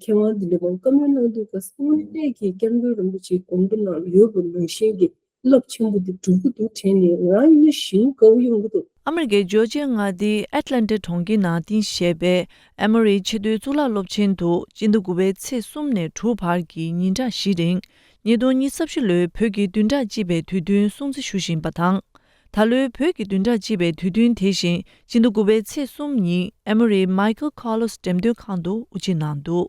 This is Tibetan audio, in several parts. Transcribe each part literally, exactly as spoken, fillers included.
མཁས་དབང་འདི་འདྲ་མང་བཀའ་མོལ་གནང་དུས་སྐབས་སུ་དངོས་གནས་ཀྱི་སྐྱབས་མགོན་རིན་པོ་ཆེའི་དགོངས་པ་ནང་ཡོད་པའི་ལུང་ཤན་གྱི་རླབས་ཆེན་པོ་འདི་འགྲུབ་ཀྱི་འདུག་དྲན་ནས་ང་ཡིན་ན་ཞེ་པོ་དགའ་པོ་ཡོང་གི་འདུག། ཨ་མི་རི་ཀའི་ཇོར་ཇི་ཡ་མངའ་སྡེའི་ཨེཊ་ལན་ཊ་གྲོང་ཁྱེར་ནང་རྟེན་གཞི་བྱས་པའི་ཨེ་མོ་རི་ཆེས་མཐོའི་གཙུག་ལག་སློབ་ཆེན་དུ་སྤྱི་ཟླ་དགུ་པའི་ཚེས་གསུམ་ནས་དྲུག་བར་གྱི་ཉིན་གྲངས་བཞིའི་རིང་། ཉིས་སྟོང་ཉི་ཤུ་རྩ་བཞི་ལོའི་བོད་ཀྱི་བདུན་ཕྲག་གཅིག་པའི་དུས་སྟོན་སྲུང་བརྩི་ཞུ་བཞིན་པ་དང་། ད་ལོའི་བོད་ཀྱི་བདུན་ཕྲག་གཅིག་པའི་དུས་སྟོན་དེ་བཞིན་སྤྱི་ཟླ་དགུ་པའི་ཚེས་གསུམ་ཉིན་ཨེ་མོ་རི་མའི་ཁལ་ཁཱར་ལོ་སི་འགྲེམས་སྟོན་ཁང་དུ་དབུ་འབྱེད་གནང་འདུག།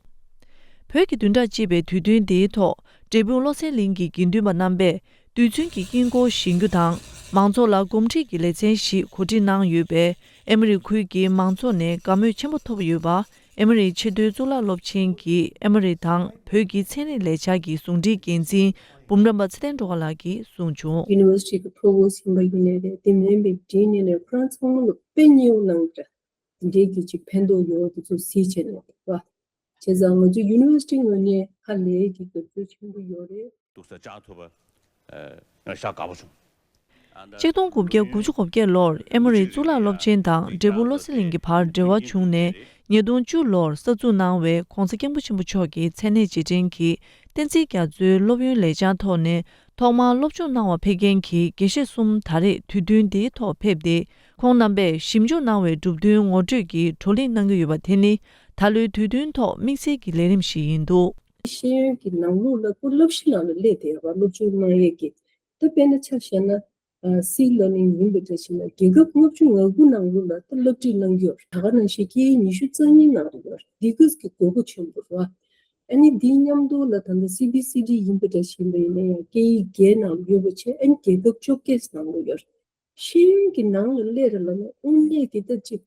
བོད་ཀྱི་བདུན་ཕྲག་གཅིག་པའི་དུས་སྟོན་དེའི་ཐོག་འབྲས་སྤུངས་བློ་གསལ་གླིང་གི་དགེ་འདུན་པ་རྣམ་པས་རྡུལ་ཚོན་གྱི་དཀྱིལ་འཁོར་བཞེངས་རྒྱུ་དང་། མང་ཚོགས་ལ་གོམས་འདྲིས་ཀྱི་ལེ་ཚན་ཞིག་གོ་སྒྲིག་གནང་ཡོད་པས། ཨེ་མོ་རི་ཁུལ་གྱི་མང་ཚོགས་ནས་དགའ་མོས་ཆེན་པོ་ཐོབ་ཡོད་པ། ཨེ་མོ་རི་ཆེས་མཐོའི་གཙུག་ལག་སློབ་ཆེན་གྱི་ཨེ་མོ་རི་དང་བོད་ཀྱི་ཚན་རིག་ལས་འཆར་གྱི་ཟུང་འབྲེལ་འགན་འཛིན་འབུམ་རམས་པ་ཚེ་བརྟན་སྒྲོལ་དཀར་ལགས་ཀྱིས་གསུངས་བྱུང་། University གི་Provost ཡིན་པ་ཡིན་ནའི་རེད། དེ་མིན་པའི་Dean ཡིན་ནའི་ཁོ་རང་ཚང་མ་ལ་དཔེ་ཉེ་བོ་གནང་གི་རེད། དེ་འདྲའི་གི་ཅིག་ཕན་ཐོགས་ཡོད་དེ་ཚོ་གཟིགས་བྱས་ནས་རེད་བ། བྱས་ཙང་ང་ཚོ་University ངོས་ནས་ཧ་ལས་ཀྱི་དགའ་ཚོར་ཆེན་པོ་ཡོད་རེད། འདུག་ས་བཅར་ཐུབ་པ། ཨ། ང་ཤ་དགའ་པོ་བྱུང་། གཅིག་སྟོང་དགུ་བརྒྱ་དགུ་བཅུ་གོ་བརྒྱད་ལོར་ཨེ་མོ་རི་གཙུག་ལག་སློབ་ཆེན་དང་འབྲས་སྤུངས་བློ་གསལ་གླིང་གི་བར་འབྲེལ་བ་བྱུང་ནས། ཉིས་སྟོང་བཅུ་ལོར་གསར་འཛུགས་གནང་བའི་༧གོང་ས་༧སྐྱབས་མགོན་ཆེན་པོ་མཆོག་གི་མཚན་གནས་རྗེས་དྲན་གྱི་བསྟན་འཛིན་རྒྱ་མཚོའི་སློབ་ཡོན་ལས་འཆར་ཐོག་ནས། ཐོག་མར་སློབ་སྦྱོང་གནང་བར་ཕེབས་མཁན་གྱི་དགེ་བཤེས་གསུམ་ད་རེས་དུས་སྟོན་འདིའི་ཐོག་ཕེབས་ཏེ། ཁོང་རྣམ་པས་ཞིབ་འཇུག་གནང་བའི་གྲུབ་དོན་ངོ་སྤྲོད་ཀྱིས་བགྲོ་གླེང་གནང་གི་ཡོད་པ་དེ་ནི། ད་ལོའི་དུས་སྟོན་ཐོག་དམིགས་བསལ་གྱི་ལས་རིམ་ཞིག་ཡིན་འདུག། ཤེས་ཡོན་གྱི་ནང་ལོགས་ལ་ཁོ་བསླབ་གཞི་ནང་ལ་སླེབས་བསྡད་ཡོད་པ། སློབ་སྦྱོང་གནང་ཡས་ཀྱི། ད་དཔེར་ན་ཆ་བཞག་ན། ཨ། སི་ལར་ནིང་ཡིན་པའི་འདྲ་ཞིག་ལ་རྒྱལ་ཁབ་ལྔ་བཅུ་ང་དགུ་ནང་ལོགས་ལ་ད་བསླབ་ཁྲིད་གནང་གི་ཡོད་རེད། ད་ག་ནང་བཞིན་སྐད་ཡིག་ཉི་ཤུ་རྩ་གཉིས་ནང་ལ་ཡོད་རེད། འདི་ག་གི་དགོས་མཁོ་ཆེན་པོ་རེད་བ། ཨ་ནི་འདིའི་མཉམ་དུ་ལ་ད་ལྟ་སི་བི་སི་ཌི་ཡིན་པའི་འདྲ་ཞིག་ཡིན་པ་ཡིན་ན་ཡང་སྐད་ཡིག་བརྒྱད་ནང་ཡོད་པ་བྱས། ཨ་ནི་རྒྱལ་ཁབ་བཅོ་བརྒྱད་ནང་ལ་ཡོད་རེད། ཤེས་ཡོན་གྱི་ནང་ལ་སླེབས་རེད་ལབ་ན་དངོས་གནས་ཀྱི་ད་ཅིག་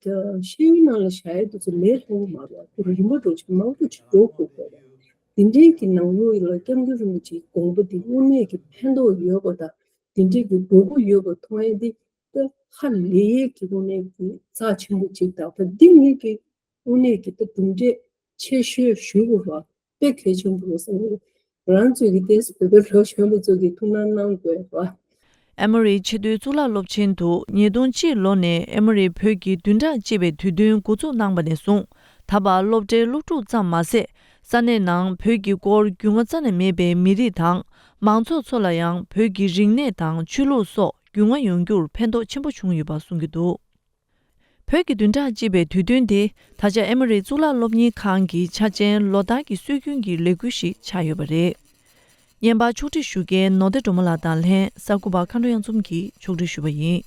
ཤེས་ཡོན་ནང་ལ་བཞག་ཡས་དེ་ཚོ་ལས་སླ་པོ་མ་རེད། ཁོ་རིམ་པ་འགྲོ་ཅིག་མང་པོ་ཅིག་འགྲོ་དགོས་པ་རེད། དེ་འདྲའི་གི་ནང་ལོགས་ལ་སྐྱབས་མགོན་རིན་པོ་ཆེའི་དགོངས་པ་དེ་དངོས་གནས་ཀྱི་ཕན་ཐོགས་ཡོད་པ་དང་། དེ་འདྲའི་གི་དགོས་མཁོ་ཡོད་པ་མཐོང་ཡས་དེ་ད་ཧ་ལས་ཡས་ཀྱི་དངོས་གནས་ཀྱི་རྩ་ཆེན་པོ་ཅིག་དང་། ད་འདི་ངེད་ཀྱི་དངོས་གནས་ཀྱི་ད་གྲུབ་འབྲས་ཆེ་ཤོས་ཞུ་དགོས་པ་དཔེ་གལ་ཆེན་པོ་རེད་བསམ་གྱི་འདུག། ང་རང་ཚོའི་གི་ཏོག་ཙམ་བོད་པའི་ལོ་གཞོན་པ་ཚོ་གིས་ཐུགས་སྣང་གནང་དགོས་པ། ཨེ་མོ་རི་ཆེས་མཐོའི་གཙུག་ལག་སློབ་ཆེན་དུ་ཉིས་སྟོང་གཅིག་ལོ་ནས་ཨེ་མོ་རི་བོད་ཀྱི་བདུན་ཕྲག་གཅིག་པའི་དུས་སྟོན་འགོ་འཛུགས་གནང་བ་ནས་བཟུང་། ད་བར་སློབ་གྲྭའི་སློབ་ཕྲུག་ཙམ་མ་ཟད། ས་གནས་ནང་བོད་ཀྱི་སྐོར་རྒྱུས་མངའ་རྩ་ནས་མེད་པའི་མི་རིགས་དང་། མང་ཚོགས་ཚོ་ལ་ཡང་བོད་ཀྱི་རིག་གནས་དང་ཆོས་ལུགས་སོགས་རྒྱུས་མངའ་ཡོང་རྒྱུར་ཕན་ཐོགས་ཆེན་པོ་བྱུང་ཡོད་པ་གསུང་གི་འདུག། བོད་ཀྱི་བདུན་ཕྲག་གཅིག་པའི་དུས་སྟོན་དེ་ད་ཆ་ཨེ་མོ་རི་གཙུག་ལག་སློབ་གཉེར་ཁང་གི་འཆར་ཅན་ལོ་ལྟར་གྱི་སྲོལ་རྒྱུན་གྱི་ལས་འགུལ་ཞིག་ཆགས་ཡོད་པ་རེད། བརྙན་པར་ཕྱོགས་སྒྲིག་ཞུ་མཁན་ནོར་བདེ་སྒྲོལ་མ་ལགས་དང་ལྷན་གསར་འགོད་པ་མཁའ་འགྲོ་གཡང་འཛོམས་ཀྱིས་ཕྱོགས་སྒྲིག་ཞུས་པ་ཡིན།